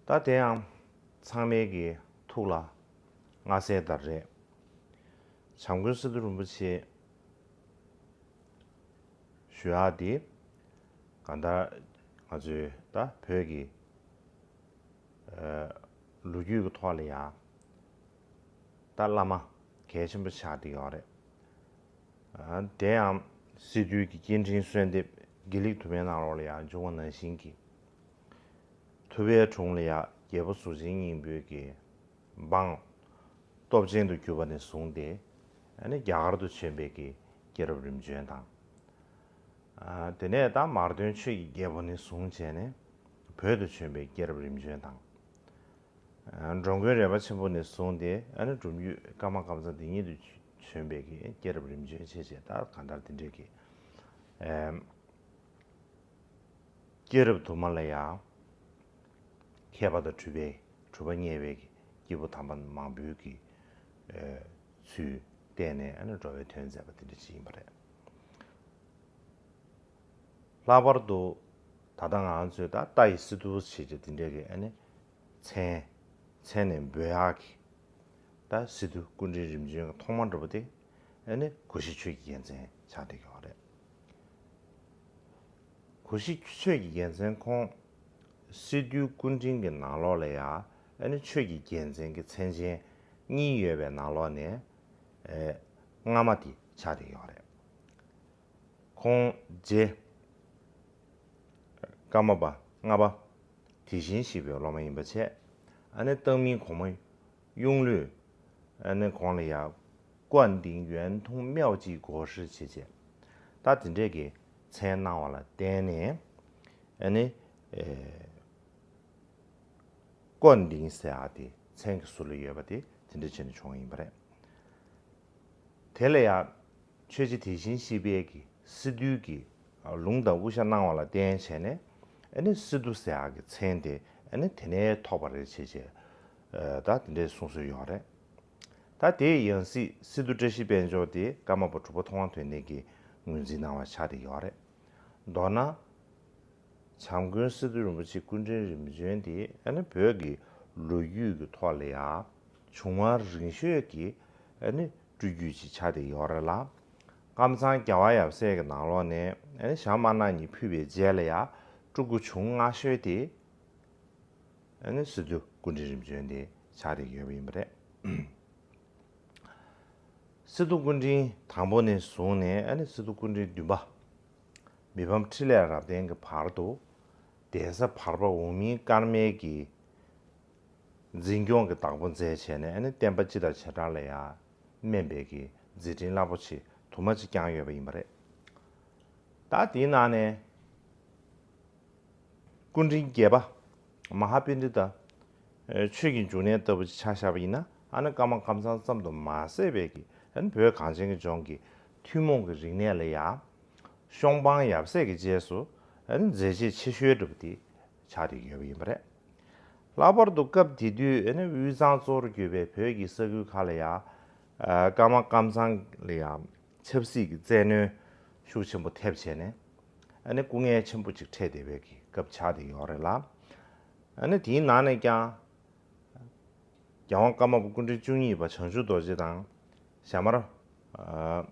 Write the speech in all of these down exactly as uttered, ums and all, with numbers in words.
ད་དེ་ཡང་ཚང་མའི་གི་ཐུགས་ལ་མངའ་གསལ་ལྟར་རེད། བྱམས་མགོན་སི་ཏུ་རིན་པོ་ཆེ་ཞུ་ཡག་འདི་གང་ལྟར་ང་ཚོའི་ད་བོད་ཀྱི་ལོ་རྒྱུས་ཀྱི་ཐོག་ལ་ཡང་ད་བླ་མ་གལ་ཆེན་པོ་ཆགས་བསྡད་ཡོད་རེད། དེ་ཡང་སི་ཏུའི་གི་སྐྱེ་ཕྲེང་གསོལ་འདེབས་དགེ་ལེགས་དུ་མའི་ནང་ལོགས་ལ་ཡང་འབྱུང་བ་ནང་བཞིན་གྱི། ཐུབ་པའི་དྲུང་ལ་ཡང་རྒྱལ་པོ་གཟུགས་ཅན་སྙིང་པོའི་གི་འབངས་སྟོབས་ཆེན་དུ་གྱུར་པ་ནས་བཟུང་སྟེ་ཨ་ནི་རྒྱ་གར་དུ་བྱོན་པའི་གི་སྐྱེས་རབས་རིམ་བྱོན་དང་། དེ་ནས་ད་མར་ཐོན་ཆོས་ཀྱི་རྒྱལ་པོ་ནས་བཟུང་བྱས་ནས་བོད་དུ་བྱོན་པའི་སྐྱེས་རབས་རིམ་བྱོན་དང་། འགྲོ་མགོན་རས་པ་ཆེན་པོ་ནས་བཟུང་སྟེ་ཨ་ནི་སྒྲུབ་བརྒྱུད་ཀརྨ་ཀཾ་ཚང་འདི་ཉིད་དུ་བྱོན་པའི་གི་སྐྱེས་རབས་རིམ་བྱོན་བྱས་བྱས་ད་གང་ལྟར་འདི་འདྲའི་གི་སྐྱེས་རབས་དུ་མ་ལ་ཡང་མཁས་པ་དང་གྲུབ་པའི་གྲུབ་པ་བརྙེས་པའི་གི་སྐྱེས་བུ་དམ་པ་མང་པོའི་གི་ཚུལ་བསྟན་ནས་ཨ་ནི་འགྲོ་བའི་དོན་མཛད་པ་དེ་འདྲ་ཞིག་ཡིན་པ་རེད། ལྷག་པར་དུ་ད་ལྟ་ང་ཚོས་ད་ལྟ་ཡི་སི་ཏུ་ཞེས་བྱ་དེ་འདྲའི་གི་ཨ་ནི་མཚན་མཚན་ནས་འབོད་ཡག་གི་ད་སི་ཏུ་སྐུ་ཕྲེང་རིམ་བྱོན་གྱི་ཐོག་མ་འདྲ་པོ་དེ་ཨ་ནི་གོ་ཤྲི་ཆོས་ཀྱི་རྒྱལ་མཚན་ཆགས་བསྡད་ཡོད་རེད། གོ་ཤྲི་ཆོས་ཀྱི་རྒྱལ་མཚན་ཁོང་སི་ཏུའི་སྐུ་ཕྲེང་གི་ནང་ལོགས་ལ་ཡང་ཨ་ནི་ཆོས་ཀྱི་རྒྱལ་མཚན་གྱི་མཚན་ཅན་གཉིས་ཡོད་པའི་ནང་ལོགས་ནས་ཨེ་སྔ་མ་དེ་ཆགས་བསྡད་ཡོད་རེད། ཁོང་རྗེ་ཀརྨ་པ་ལྔ་པ་དེ་བཞིན་གཤེགས་པའི་སློབ་མ་ཡིན་པ་བྱས། ཨ་ནི་བཏང་སྙོམས་གོང་མ་གཡུང་ལུས་ཨ་ནི་ཁོང་ལ་ཡང་ཀོ་ཨན་ཏིང་ཡོན་ཐུང་མེའོ་ཅི་གོ་ཧྲི་བྱས་བྱས། ད་དེ་འདྲས་ཀྱི་མཚན་གནང་བ་ལ་བརྟེན་ནས་ཨ་ནི་ཨེ། ཀོན་ཏིང་ཟེར་ཡག་དེ་མཚན་གྱི་ཟུར་ལ་ཡོད་པ་དེ་དེ་འདྲ་བྱས་ནས་བྱུང་བ་ཡིན་པ་རེད། དེ་ལ་ཡང་ཆོས་རྗེ་དེ་བཞིན་གཤེགས་པའི་གི་སི་ཏུའི་གི་ལུང་དང་དབུ་ཞྭ་གནང་བ་ལ་བརྟེན་བྱས་ནས་ཨ་ནི་སི་ཏུ་ཟེར་ཡག་གི་མཚན་དེ་ཨ་ནི་དེ་ནས་ཐོགས་པ་རེད་བྱས་བྱས་ད་དེ་འདྲའི་གསུང་སྲོལ་ཡོད་རེད། ད་དེའི་ཡང་སྲིད་སི་ཏུ་བཀྲ་ཤིས་དཔལ་འབྱོར་དེ་ཀརྨ་པ་གྲུབ་པ་མཐོང་བ་དོན་ལྡན་གྱིས་ངོས་འཛིན་གནང་བ་ཆགས་བསྡད་ཡོད་རེད། མདོར་ན། བྱམས་མགོན་སི་ཏུ་རིན་པོ་ཆེ་སྐུ་ཕྲེང་རིམ་བྱོན་དེ་ཨ་ནི་བོད་ཀྱི་ལོ་རྒྱུས་ཀྱི་ཐོག་ལ་ཡང་བྱུང་བ་རིང་ཤོས་ཀྱི་ཨ་ནི་སྤྲུལ་བརྒྱུད་ཅིག་ཆགས་བསྡད་ཡོད་རེད་ལ། ཀམ་ཚང་རྒྱལ་བ་ཡབ་སྲས་ཀྱི་ནང་ལོགས་ནས་ཨ་ནི་ཞྭ་དམར་ནག་གཉིས་ཕུད་པའི་རྗེས་ལ་ཡང་སྤྲུལ་སྐུ་བྱུང་སྔ་ཤོས་དེ་ཨ་ནི་སི་ཏུ་སྐུ་ཕྲེང་རིམ་བྱོན་དེ་ཆགས་བསྡད་ཡོད་པ་ཡིན་པ་རེད། སི་ཏུ་སྐུ་ཕྲེང་དང་པོ་ནས་བཟུང་ནས་ཨ་ནི་སི་ཏུ་སྐུ་ཕྲེང་བདུན་པ། མི་ཕམ་འཕྲིན་ལས་རབ་བརྟན་གྱི་བར་དུ་གདན་ས་བར་པ་འོག་མིན་ཀརྨའི་གི་འཛིན་སྐྱོང་གི་བདག་པོ་མཛད་བྱས་ནས་ཨ་ནི་བསྟན་པ་སྤྱི་དང་བྱེ་བྲག་ལ་ཡང་སྨན་པའི་གི་མཛད་འཕྲིན་རླབས་པོ་ཆེ་དུ་མ་ཅིག་བསྐྱངས་ཡོད་པ་ཡིན་པ་རེད། ད་དེའི་ནང་ནས། སྐུ་ཕྲེང་བརྒྱད་པ། མ་ཧཱ་པཎྜི་ཏ། ཆོས་ཀྱི་འབྱུང་གནས་ལྟ་བུ་ཅིག་ཆ་བཞག་པ་ཡིན་ན་ཨ་ནི་ཀརྨ་ཀམ་ཚང་ཙམ་དུ་མ་ཟད་པའི་གི་ཨ་ནི་བོད་གངས་ཅན་གྱི་ལྗོངས་ཀྱི་ཐུན་མོང་གི་རིག་གནས་ལ་ཡང་། ཤོང་སྤང་ཡབ་སྲས་ཀྱི་རྗེས་སུ་ཨ་ནི་མཛད་རྗེས་ཆེ་ཤོས་འདྲ་པོ་དེ་ཆགས་བསྡད་ཡོད་པ་ཡིན་པ་རེད། ལྷག་པར་དུ་སྐབས་དེ་དུས་ཨ་ནི་དབུས་གཙང་གཙོ་བོར་གྱུར་པའི་བོད་ཀྱི་ས་ཁུལ་ཁག་ལ་ཡང་། ཀརྨ་ཀམ་ཚང་ལ་ཡང་ཆབ་སྲིད་ཀྱི་བཙན་གནོན་ཤུགས་ཆེན་པོ་ཐེབས་བྱས་ནས། ཨ་ནི་སྐུ་ངལ་ཆེན་པོ་ཅིག་འཕྲད་བསྡད་པའི་གི་སྐབས་ཆགས་བསྡད་ཡོད་རེད་ལ། ཨ་ནི་དེའི་ནང་ནས་ཀྱང་། རྒྱལ་དབང་ཀརྨ་པ་སྐུ་ཕྲེང་བཅུ་གཉིས་པ་བྱང་ཆུབ་རྡོ་རྗེ་དང་། ཞྭ་དམར། ཨ།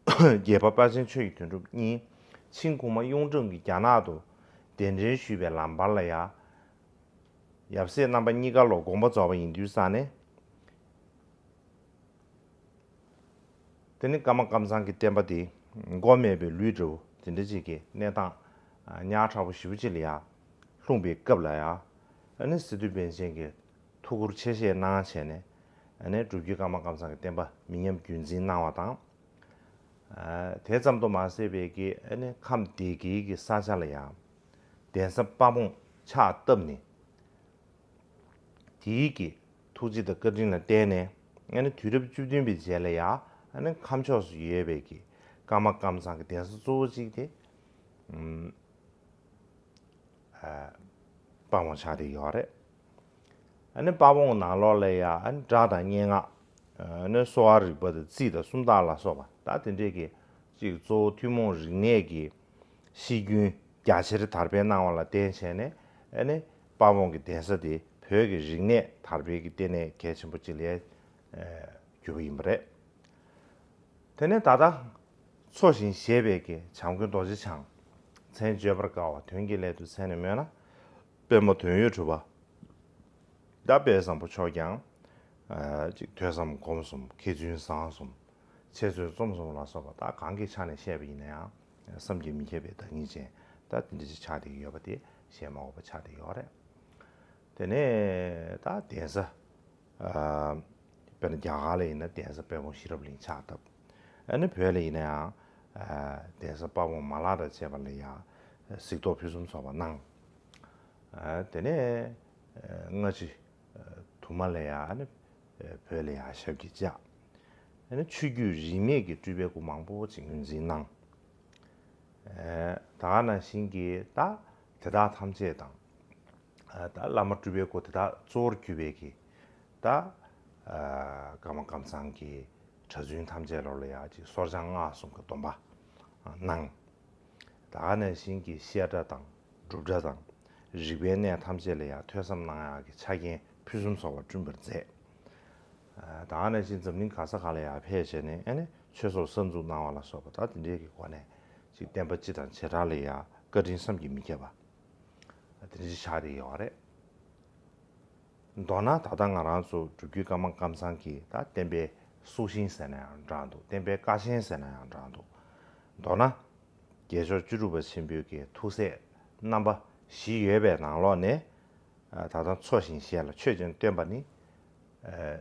བརྒྱད་པ་དཔལ་ཆེན་ཆོས་ཀྱི་དོན་གྲུབ་གཉིས་ཆིང་གོང་མ་གཡུང་དྲུང་གིས་རྒྱ་ནག་ཏུ་གདན་འདྲེན་ཞུས་པའི་ལམ་བར་ལ་ཡང་། ཡབ་སྲས་རྣམ་པ་གཉིས་ཀ་ལོ་དགོངས་པ་རྫོགས་པ་ཡིན་དུས་ཙང་ནས། དེ་ནི་ཀརྨ་ཀམ་ཚང་གི་བསྟན་པ་དེ་མགོ་མེད་པའི་ལུས་འདྲ་བོ་དེ་འདྲ་ཅིག་གི་གནས་སྟངས་ཉག་ཕྲ་བོ་ཞེ་པོ་ཅིག་ལ་ཡང་ལྷུང་པའི་སྐབས་ལ་ཡང་ཨ་ནི་སི་ཏུ་པཎ་ཆེན་གྱིས་ཐུགས་ཁུར་ཆེ་བཞེས་གནང་བྱས་ནས་ཨ་ནི་སྒྲུབ་བརྒྱུད་ཀརྨ་ཀམ་ཚང་གི་བསྟན་པ་མི་ཉམས་རྒྱུན་འཛིན་གནང་བ་དང་། དེ་ཙམ་དུ་མ་ཟད་པའི་གི་ཨ་ནི་ཁམས་སྡེ་དགེ་གི་ས་ཆ་ལ་ཡང་གདན་ས་དཔའ་མོ་ཕྱག་བཏབ་ནས། དེའི་གི་ཐུགས་རྗེ་དང་བཀའ་དྲིན་ལ་བརྟེན་ནས་ཨ་ནི་དུས་རབས་བཅུ་བདུན་པའི་རྗེས་ལ་ཡང་ཨ་ནི་ཁམས་ཕྱོགས་སུ་ཡོད་པའི་གི་ཀརྨ་ཀམ་ཚང་གི་གདན་ས་གཙོ་བོ་གཅིག་དེ་ཨམ་ཨ་དཔའ་མོ་ཆགས་བསྡད་ཡོད་རེད། ཨ་ནི་དཔའ་མོ་ནང་ལོགས་ལ་ཡང་ཨ་ནི་སྒྲ་དང་སྙན་ངག་ཨ་ནི་གསོ་བ་རིག་པ་དང་རྩིས་དང་སུམ་རྟགས་ལ་སོགས་པ་ད་དེ་འདྲས་ཀྱི་གཅིག་གཙོ་བོ་ཐུན་མོང་རིག་གནས་ཀྱི་ཤེས་རྒྱུན་རྒྱ་ཆེར་དར་སྤེལ་གནང་བ་ལ་བརྟེན་བྱས་ནས་ཨ་ནི་དཔའ་བོང་གི་གདན་ས་དེ་ བོད་ཀྱི་རིག་གནས་དར་སྤེལ་གྱི་ལྟེ་གནས་གལ་ཆེན་པོ་ཅིག་ལ་གྱུར་པ་ཡིན་པ་རེད། དེ་ནས་ད་ལྟ་འཚོ་ཞིང་གཞེས་པའི་གི་བྱམས་མགོན་རྡོ་རྗེ་འཆང་། མཚན་བརྗོད་པར་དཀའ་བ་དོན་གྱི་སླད་དུ་མཚན་ནས་སྨོས་ན། དཔལ་མོ་དོན་ཡོད་གྲུབ་པ། ད་དཔལ་བཟང་པོ་མཆོག་ཀྱང་། ཨ་ཅིག་ཐོས་བསམ་སྒོམ་གསུམ་མཁས་བཙུན་བཟང་གསུམ། འཆད་རྩོད་རྩོམ་གསུམ་ལ་སོགས་པ་ད་གང་གི་ཆ་ནས་བཤད་པ་ཡིན་ན་ཡང་བསམ་གྱིས་མི་ཁྱབ་པའི་བདག་ཉིད་ཅན་ད་དེ་འདྲ་ཅིག་ཆགས་བསྡད་ཀྱི་ཡོད་པ་དེ་བཤད་མ་དགོས་པ་ཆགས་བསྡད་ཡོད་རེད། དེ་ནས་ད་གདན་ས། ཨ་དཔེར་ན་རྒྱ་གར་ལ་ཡིན་ན་གདན་ས་དཔལ་སྤུངས་ཤེས་རབ་གླིང་ཕྱག་བཏབ། ཨ་ནི་བོད་ལ་ཡིན་ན་ཡང་ཨ་གདན་ས་དཔའ་བོ་མ་ལག་དང་བཅས་པ་ལ་ཡང་གཟིགས་རྟོག་ཕུན་སུམ་ཚོགས་པ་གནང་། ཨ་དེ་ནས་ཨ་སྔ་ཕྱི་ཨ་དུ་མ་ལ་ཡང་ཨ་ནི་ཨ་བོད་ལ་ཡང་ཞབས་ཀྱིས་བཅགས། ཨ་ནི་ཆོས་བརྒྱུད་རིས་མེད་ཀྱི་སྤྲུལ་པའི་སྐུ་མང་པོ་ཅིག་ངོས་འཛིན་གནང་། ཨ་ད་ག་ནང་བཞིན་གྱི་ད་དེ་དག་ཐམས་ཅད་དང་། ཨ་ད་བླ་མ་སྤྲུལ་པའི་སྐུ་དེ་དག་གཙོ་བོར་གྱུར་པའི་གི་ད་ཨ་ཀརྨ་ཀམ་ཚང་གི་གྲྭ་བཙུན་ཐམས་ཅད་ལོ་ལ་ཡང་ཅིག་གསོར་བྱང་སྔགས་གསུམ་གྱི་སྡོམ་པ་གནང་། ད་ག་ནང་བཞིན་གྱི་བཤད་གྲྭ་དང་སྒྲུབ་གྲྭ་དང་རིག་པའི་གནས་ཐམས་ཅད་ལ་ཡང་ཐོས་བསམ་གནང་ཡག་གི་ཆ་རྐྱེན་ཕུན་སུམ་ཚོགས་པ་བསྐྲུན་པར་མཛད། ཨ་ད་ག་ནང་བཞིན་འཛམ་གླིང་ག་ས་ག་ལ་ཡང་ཕེབས་བྱས་ནས་ཨ་ནི་ཆོས་ཚོགས་གསར་འཛུགས་གནང་བ་ལ་སོགས་པ་ད་དེ་འདྲའི་གི་སྒོ་ནས་ཅིག་བསྟན་པ་སྤྱི་དང་བྱེ་བྲག་ལ་ཡང་བཀའ་དྲིན་བསམ་གྱིས་མི་ཁྱབ་པ་དེ་འདྲ་ཅིག་ཆགས་བསྡད་ཡོད་རེད། མདོར་ན་ད་ལྟ་ང་རང་ཚོ་སྒྲུབ་བརྒྱུད་ཀརྨ་ཀམ་ཚང་གི་ད་བསྟན་པའི་སྲོག་ཤིང་ཟེར་ན་ཡང་འདྲ་འདུག་བསྟན་པའི་ཀ་ཆེན་ཟེར་ན་ཡང་འདྲ་འདུག་མདོར་ན་རྒྱལ་མཆོག་བཅུ་དྲུག་པ་ཆེན་པོའི་གི་ཐུགས་སྲས་རྣམ་པ་བཞི་ཡོད་པའི་ནང་ལོགས་ནས། ཨ་ད་ལྟ་འཚོ་ཞིང་གཞེས་ལ་ཆོས་ཀྱང་སྟོན་པ་ནི། ཨ་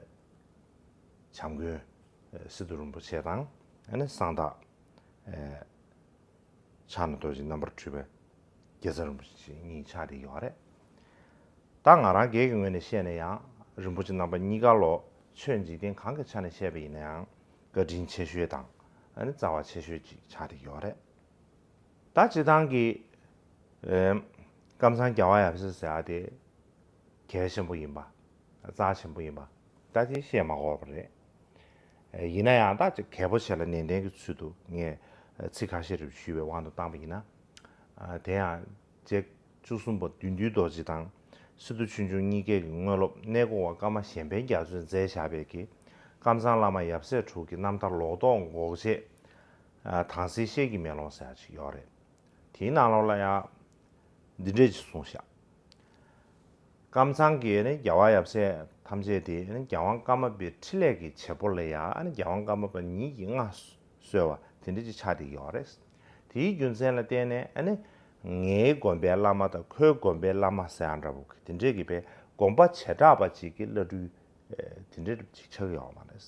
བྱམས་མགོན་ཨ་སི་ཏུ་རིན་པོ་ཆེ་དང་ཨ་ནི་གསང་བདག་ཨ་ཕྱག་ན་རྡོ་རྗེ་རྣམ་པར་འཕྲུལ་པའི་རྒྱལ་ཚབ་རིན་པོ་ཆེ་གཉིས་ཆགས་བསྡད་ཡོད་རེད། ད་ང་རང་སྒེར་གྱི་ངོས་ནས་བཤད་ན་ཡང་རིན་པོ་ཆེ་རྣམ་པ་གཉིས་ཀ་ལོ་ཆོས་འཇིག་རྟེན་གང་གི་ཆ་ནས་བཤད་པ་ཡིན་ན་ཡང་བཀའ་དྲིན་ཆེ་ཤོས་དང་ཨ་ནི་རྩ་བ་ཆེ་ཤོས་ཅིག་ཆགས་བསྡད་ཡོད་རེད། ད་སྤྱིར་བཏང་གི་ཨེ་ཀམ་ཚང་རྒྱལ་བ་ཡབ་སྲས་ཟེར་ཡ་དེ་གལ་ཆེན་པོ་ཡིན་པ། རྩ་ཆེན་པོ་ཡིན་པ། ད་དེ་བཤད་མ་དགོས་པ་རེད། ཨེ་ཡིན་ན་ཡང་ད་ཅིག་གལ་པོ་ཆེ་ལ་ནན་ཏན་གྱི་ཚུལ་དུ་ངས་ཚིག་ཁ་ཤས་རེ་ཞུས་པའི་དབང་དུ་བཏང་པ་ཡིན་ན། ཨ་དེ་ཡང་རྗེ་བཅུ་གསུམ་པ་བདུད་འདུལ་རྡོ་རྗེ་དང་སི་ཏུ་ཆོས་འབྱུང་གཉིས་ཀའི་གི་དངོས་སློབ་གནས་སྐོར་བ་ཀརྨ་གཞན་ཕན་རྒྱ་མཚོས་མཛད་བཞག་པའི་གི་ཀམ་ཚང་བླ་མ་ཡབ་སྲས་དྲུག་གི་རྣམ་ཐར་ལོག་རྟོག་འགོག་བྱེད། ཨ་དྭངས་བསིལ་ཤེལ་གྱི་མེ་ལོང་ཟེར་ཡ་ཅིག་ཡོད་རེད། དེའི་ནང་ལོགས་ལ་ཡང་འདི་འདྲས་ཅིག་གསུངས་ཤག་ཀམ་ཚང་གི་ནི་རྒྱལ་བ་ཡབ་སྲས་ཐམས་ཅད་དེ་ནི་རྒྱལ་དབང་ཀརྨ་པའི་འཕྲིན་ལས་ཀྱི་བྱེད་པོ་ལ་ཡང་ནི་རྒྱལ་དབང་ཀརྨ་པ་ཉིད་ཀྱིས་མངའ་གསོལ་བ་དེ་འདྲས་ཅིག་ཆགས་བསྡད་ཡོད་རེད། དེའི་རྒྱུ་མཚན་ལ་བརྟེན་ནས་ཨ་ནི་ངའི་དགོན་པའི་བླ་མ་དང་ཁོའི་དགོན་པའི་བླ་མ་ཟེར་ཡ་འདྲ་པོ་གི་དེ་འདྲས་ཀྱི་པའི་དགོངས་པ་བྱེ་བྲག་པ་ཅིག་གི་བླ་སྤྲུལ་དེ་འདྲས་ཅིག་ཆགས་ཡོད་མ་རེད།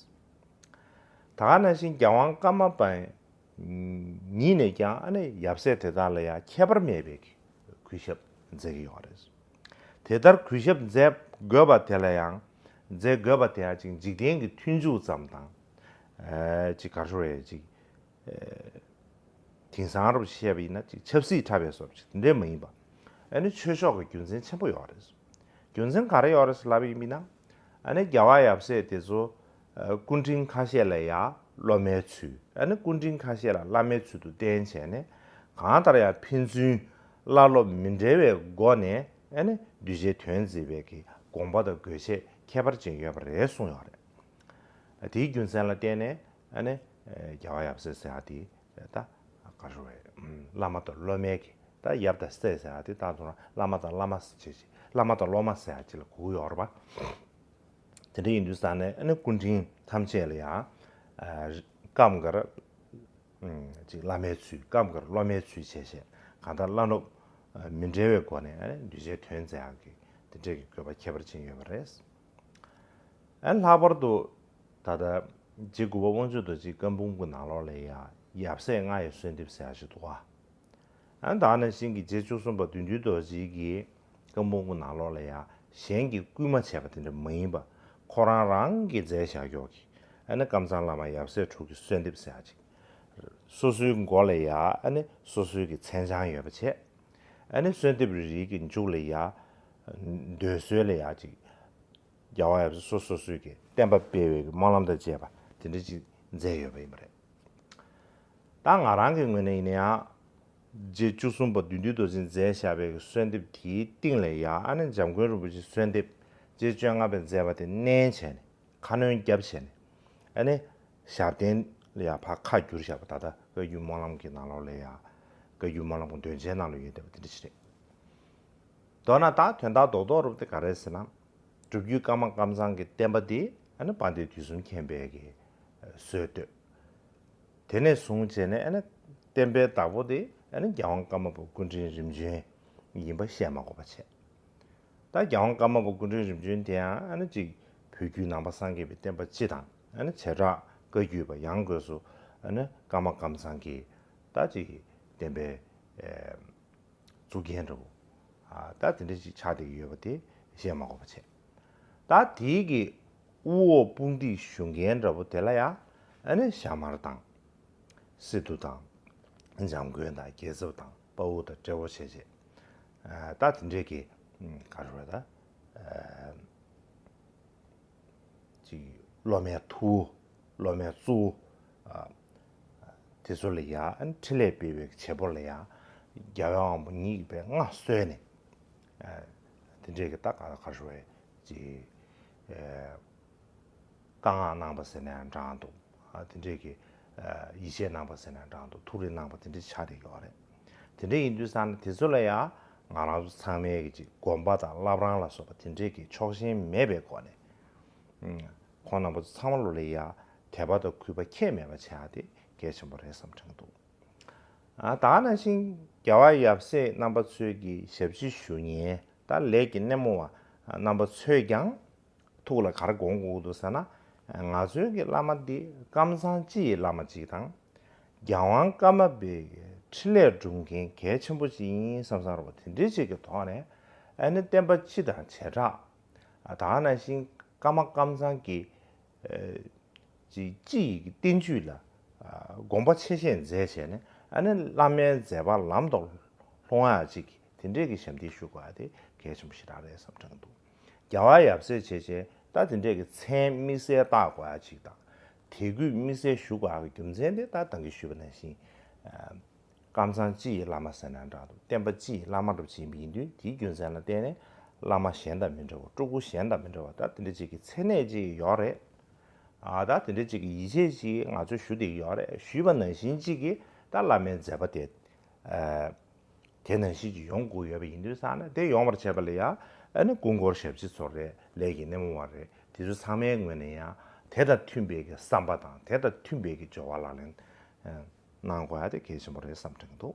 ད་ག་ནང་བཞིན་རྒྱལ་དབང་ཀརྨ་པ་ཉིད་ནས་ཀྱང་ཨ་ནི་ཡབ་སྲས་དེ་དག་ལ་ཡང་ཁྱད་པར་མེད་པའི་གུས་ཞབས་མཛད་ཀྱི་ཡོད་རེད། དེ་ལྟར་གུས་ཞབས་མཛད་དགོས་པ་དེ་ལ་ཡང་མཛད་དགོས་པ་དེ་ཡང་ཅིག་འཇིག་རྟེན་གྱི་མཐུན་འཇུག་ཙམ་དང་། ཨ་ཅིག་ག་རེ་ཞུ་དགོས་རེད་ཅིག་ཨ་དེང་སང་རུ་བཤད་པ་ཡིན་ན་ཅིག་ཆབ་སྲིད་འཁྲབ་པའི་བཟོ་ཅིག་དེ་འདྲས་མ་ཡིན་པ། ཨ་ནི་ཆོས་ཕྱོགས་ཀྱི་རྒྱུ་མཚན་ཆེན་པོ་ཡོད་རེད། རྒྱུ་མཚན་ག་རེ་ཡོད་རེད་ཟེར་ལབ་པ་ཡིན་ན། ཨ་ནི་རྒྱལ་བ་ཡབ་སྲས་དེ་ཚོ་ཨ་སྐུ་ཕྲེང་ཁ་ཤས་ལ་ཡང་སློབ་མའི་ཚུལ། ཨ་ནི་སྐུ་ཕྲེང་ཁ་ཤས་ལ་བླ་མའི་ཚུལ་དུ་བསྟེན་བྱས་ནས་གང་ལྟར་ཡང་ཕན་ཚུན་བླ་སློབ་མི་འབྲལ་བའི་སྒོ་ནས་ཨ་ནི་གདུལ་བྱའི་དོན་མཛད་པའི་གི་དགོངས་པ་དང་དགོས་ཆེད་ཁྱད་པར་ཅན་ཡོད་པ་རེད་གསུངས་ཡོད་རེད། དེའི་རྒྱུ་མཚན་ལ་བརྟེན་ནས་ཨ་ནི་རྒྱལ་བ་ཡབ་སྲས་ཟེར་ཡ་དེ་ད་ག་རེ་ཞུ་དགོས་རེད། བླ་མ་དང་སློབ་མའི་གི་ད་ཡབ་དང་སྲས་ཟེར་ཡ་དེ་ད་དུང་བླ་མ་དང་བླ་མ་ཟེར་བྱས་བླ་མ་དང་སློབ་མ་ཟེར་ཡ་ཅིག་ལ་གོ་གི་ཡོད་རེད་པ། དེ་འདྲ་ཡིན་དུས་ཙང་ནས་ཨ་ནི་སྐུ་ཕྲེང་ཐམས་ཅད་ལ་ཡང་ཨ་སྐབས་འགར་ཅིག་བླ་མའི་ཚུལ། སྐབས་འགར་སློབ་མའི་ཚུལ་བྱས་བྱས་གང་ལྟར་བླ་སློབ་མི་འབྲལ་བའི་སྒོ་ནས་ཨ་ནི་གདུལ་བྱའི་དོན་མཛད་ཡག་གི་དེ་འདྲས་ཀྱི་དགོས་པ་ཁྱད་པར་ཅན་ཡོད་པ་རེད། ཨ་ནི་ལྷག་པར་དུ་ད་ལྟ་རྗེ་དགུ་པ་དབང་ཕྱུག་རྡོ་རྗེའི་བཀའ་འབུམ་གྱི་ནང་ལོགས་ལ་ཡང་ཡབ་སྲས་ལྔ་ཡི་གསོལ་འདེབས་ཟེར་ཡག་ཅིག་འདུག་ག་ཨ་ནི་ད་ག་ནང་བཞིན་གྱི་རྗེ་བཅུ་གསུམ་པ་བདུད་འདུལ་རྡོ་རྗེ་གི་བཀའ་འབུམ་གྱི་ནང་ལོགས་ལ་ཡང་གཞན་གྱིས་བསྐུལ་མ་བྱས་པ་དེ་འདྲ་མ་ཡིན་པ་ཁོ་རང་རང་གིས་མཛད་བཞག་ཡོད་ཀྱི་ཨ་ནི་ཀམ་ཚང་བླ་མ་ཡབ་སྲས་དྲུག་གི་གསོལ་འདེབས་ཟེར་ཡག་ཅིག་སོ་སོའི་མགོ་ལ་ཡང་ཨ་ནི་སོ་སོའི་གི་མཚན་བྱང་ཡོད་པ་བྱས། ཨ་ནི་གསོལ་འདེབས་རེ་རེ་གི་མཇུག་ལ་ཡང་འདོད་གསོལ་ལ་ཡང་ཅིག་རྒྱལ་བ་ཡབ་སྲས་སོ་སོ་སོའི་གི་བསྟན་པ་སྤེལ་བའི་གི་སྨོན་ལམ་དང་བཅས་པ་དེ་འདྲ་ཅིག་མཛད་ཡོད་པ་ཡིན་པ་རེད། ད་ང་རང་གི་ངོས་ནས་ཡིན་ན་ཡང་རྗེ་བཅུ་གསུམ་པ་བདུད་འདུལ་རྡོ་རྗེས་མཛད་བཞག་པའི་གི་གསོལ་འདེབས་དེའི་སྟེང་ལ་ཡང་ཨ་ནི་འཇམ་མགོན་རིན་པོ་ཆེའི་གསོལ་འདེབས་ རྗེ་བཅོ་ལྔ་པས་མཛད་པ་དེ་མནན་བྱས་ནས་ཁ་སྣོན་བརྒྱབ་བྱས་ནས། ཨ་ནི་ཞབས་བརྟན་ལ་ཡང་ཕར་ཁ་བསྒྱུར་བཞག་པ། ད་ལྟ་བཀའ་བརྒྱུད་སྨོན་ལམ་གྱི་ནང་ལོགས་ལ་ཡང་། བཀའ་བརྒྱུད་སྨོན་ལམ་གྱི་འདོན་ཆའི་ནང་ལ་ཡོད་བསྡད་པ་དེ་འདྲ་ཞིག་རེད། མདོར་ན་ད་དོན་དག་རྡོག་རྡོག་རུ་དེ་ག་རེ་ཟེར་ན། སྒྲུབ་བརྒྱུད་ཀརྨ་ཀཾ་ཚང་གི་བསྟན་པ་དེ་ཨ་ནི་དཔལ་ལྡན་དུས་གསུམ་མཁྱེན་པས་ཀྱི་སྲོལ་བཏོད། དེ་ནས་བཟུང་བྱས་ནས་ཨ་ནི་བསྟན་པའི་བདག་པོ་དེ་ཨ་ནི་རྒྱལ་དབང་ཀརྨ་པ་སྐུ་ཕྲེང་རིམ་བྱོན་ཡིན་པ་བཤད་མ་དགོས་པ་བྱས། ད་རྒྱལ་དབང་ཀརྨ་པ་སྐུ་ཕྲེང་རིམ་བྱོན་དེའང་ཨ་ནི་གཅིག་བོད་བརྒྱུད་ནང་པ་སངས་རྒྱས་པའི་བསྟན་པ་སྤྱི་དང་ཨ་ནི་བྱེ་བྲག་བཀའ་བརྒྱུད་པ་ཡང་སྒོས་སུ་ཨ་ནི་ཀརྨ་ཀཾ་ཚང་གི་ད་གཅིག་བསྟན་པའི་གཙུག་རྒྱན་འདྲ་བོ། ད་དེ་འདྲ་ཅིག་ཆགས་བསྡད་ཀྱི་ཡོད་པ་དེ་བཤད་མ་དགོས་པ་བྱས། ད་དེའི་གི་དབུ་འོག་དཔུང་སྡེའི་ཞུ་མཁན་འདྲ་བོ་དེ་ལ་ཡང་ཨ་ནི་ཞྭ་དམར་དང་། སི་ཏུ་དང་། འཇམ་མགོན་དང་རྒྱལ་ཚབ་དང་དཔའ་བོ་དང་སྤྲེའུ་བྱས་བྱས། ད་དེ་འདྲས་ཀྱི་ག་རེ་རེད་ད། ཅིག་སློབ་མའི་ཐུ་བོ། སློབ་མའི་གཙོ་བོ། ཨ། དེ་ཚོ་ལ་ཡང་ཨ་ནི་འཕྲིན་ལས་སྤེལ་བའི་བྱེད་པོ་ལ་ཡང་རྒྱལ་བའི་དབང་པོ་ཉིད་ཀྱིས་པའི་མངའ་གསོལ་ནས། ཨ། དེ་འདྲས་ཀྱི་ད་ག་ག་རེ་རེད་ཅིག་ཨ། བཀའ་མངགས་གནང་བ་ཟེར་ནའང་འདྲ་འདུག་ཨ། དེ་འདྲས་ཀྱི་ཨ། ཡིད་ཆེས་གནང་བ་ཟེར་ནའང་འདྲ་འདུག་ཐུགས་རེ་གནང་བ་དེ་འདྲས་ཆགས་བསྡད་ཡོད་རེད། དེ་འདྲ་ཡིན་དུས་ཙང་ནས་དེ་ཚོ་ལ་ཡང་ང་རང་ཚོ་ཚང་མས་ཀྱི་ཅིག་སྒོམ་པ་དང་བླ་བྲང་ལ་སོགས་པ་དེ་འདྲས་ཀྱི་ཕྱོགས་ཞེན་མེད་པའི་སྒོ་ནས། ཨུམ། ཁོང་རྣམ་པ་ཚོ་ཚང་མ་ལོ་ལ་ཡང་དད་པ་དང་གུས་པ་ཁྱད་མེད་པ་བྱེད་ཡ་དེ་གལ་ཆེན་པོ་རེད་བསམ་དྲན་འདུག་ཨ། ད་ག་ནང་བཞིན་རྒྱལ་བ་ཡབ་སྲས་རྣམ་པ་ཚོས་ཀྱི་ཞབས་ཕྱི་ཞུ་མཁན་ད་ལས་ཀྱི་སྣེ་མོ་བ་རྣམ་པ་ཚོས་ཀྱང་ཐུགས་ལ་ག་རེ་དགོངས་དགོས་འདུག་ཟེར་ན། ང་ཚོའི་གི་བླ་མ་འདི་ཀཾ་ཚང་སྤྱི་ཡི་བླ་མ་གཅིག་དང་། རྒྱལ་དབང་ཀརྨ་པའི་འཕྲིན་ལས་སྒྲུབ་མཁན་གལ་ཆེན་པོ་གཅིག་ཡིན་བསམ་བསམ་རོགས་དེ་འདྲའི་ཅིག་གི་ཐོག་ནས་ཨ་ནི་བསྟན་པ་སྤྱི་དང་བྱེ་བྲག་ད་ག་ནང་བཞིན་ཀརྨ་ཀཾ་ཚང་གི་ཅིག་སྤྱི་ཡི་གི་བསྟན་བཅོས་ལ་དགོངས་པ་ཆེ་བཞེས་མཛད་བྱས་ནས་ཨ་ནི་བླ་མའི་མཛད་པ་ལམ་དུ་ལྷོང་ཡག་ཅིག་དེ་འདྲས་ཀྱི་ཞབས་འདེགས་ཞུ་དགོས་ཡ་དེ་གལ་ཆེན་པོ་ཞེ་དྲག་རེད་བསམ་དྲན་འདུག་རྒྱལ་བ་ཡབ་སྲས་བྱས་བྱས་ད་དེ་འདྲས་ཀྱི་མཚན་དམིགས་བསལ་བཏགས་དགོས་ཡ་ཅིག་དང་། དད་གུས་དམིགས་བསལ་ཞུ་དགོས་ཡ་གི་རྒྱུ་མཚན་དེ་ད་ད་གིན་ཞུས་པ་ནང་བཞིན། ཀམ་ཚང་སྤྱི་ཡི་བླ་མ་ཟེར་ན་འདྲ་འདུག་བསྟན་པ་སྤྱི་ཡི་བླ་མ་འདྲ་པོ་ཅིག་ཡིན་པ་ཡིན་དུས་དེའི་རྒྱུ་མཚན་ལ་བརྟེན་ནས་བླ་མ་གཞན་དང་མི་འདྲ་བ་སྤྲུལ་སྐུ་གཞན་དང་མི་འདྲ་བ་ད་དེ་འདྲ་ཅིག་གི་མཚན་གནས་ཅིག་ཡོད་རེད། ཨ། ད་དེ་འདྲ་ཅིག་གི་ཡིད་ཆེས་ཅིག་ང་ཚོས་ཞུ་བསྡད་ཀྱི་ཡོད་རེད། ཞུས་པ་ནང་བཞིན་ཅིག་གིས་ད་བླ་མའི་མཛད་པ་དེ། ཨ། དེ་ནང་བཞིན་ཅིག་ཡོང་དགོས་ཡོད་པ་ཡིན་དུས་ཙང་ནས་དེ་ཡོང་བར་བྱེད་པ་ལ་ཡང་ཨ་ནི་སྐུ་འཁོར་ཞབས་ཕྱི་ཚོ་རེད། ལས་ཀྱི་སྣེ་མོ་བ་རེད། དེ་ཚོ་ཚང་མའི་ངོས་ནས་ཡང་དེ་དང་མཐུན་པའི་གི་བསམ་པ་དང་དེ་དང་མཐུན་པའི་གི་སྦྱོར་བ་ལག་ལེན་གནང་དགོས་ཡ་དེ་གལ་ཆེན་པོ་རེད་བསམ་དྲན་གྱི་འདུག